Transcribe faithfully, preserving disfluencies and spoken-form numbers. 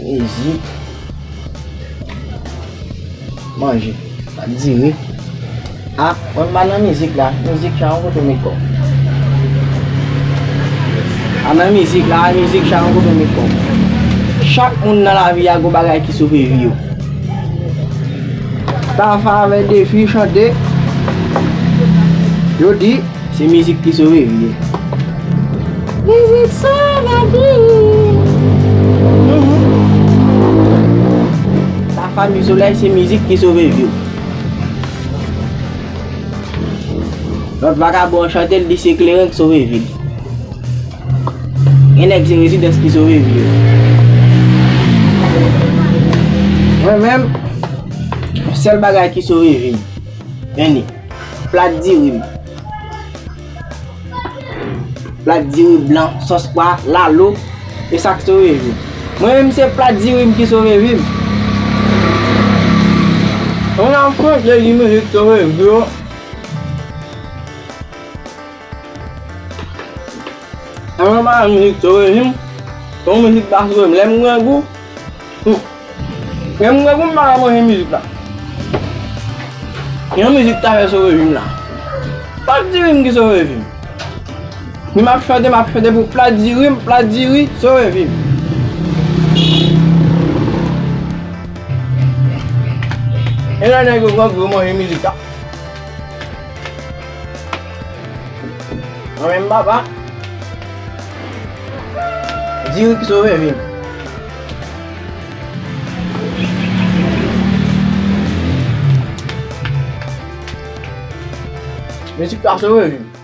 Mizik. Manje. Sa diri. A, mwen pa nan mizik la. Mizik sa yon kote w met kò w. A nan mizik la, a mizik sa yon kote w met kò w. Chak moun nan lavi a gon bagay ki sove vi yo. Tafa avè Defi chante. Yo di, se mizik ki sove vi yo. Mizik sove vi. Mhm. Tafa Misolèy, se mizik ki sove vi yo. Lòt vakabon an chante, l di se kleren k sove vi l. Gen nèg se rezidans ki sove vi yo. Mwen menm, sèl bagay ki sove vi m, men li, plat diri m. Plat diri blan, sòs pwa, lalo, e sa k sove vi m. Mwen menm se plat diri m ki sove vi m. Mwen ap chante di mizik sove vi yo. Mwen pa mizik sove vi m. Yon mizik pa sove m. Lè m grangou, hmm, lè m grangou, m pa ka manje mizik la. Yon mizik ta fè sove vi m la. Plat diri m ki sove vi m. Ni m ap chante, m ap chante pou plat diri m, plat diri sove vi m. E lè nèg yo grangou, yo manje mizik la. Mwen menm papa, diri ki sove vi m. Mizik la sove vi m.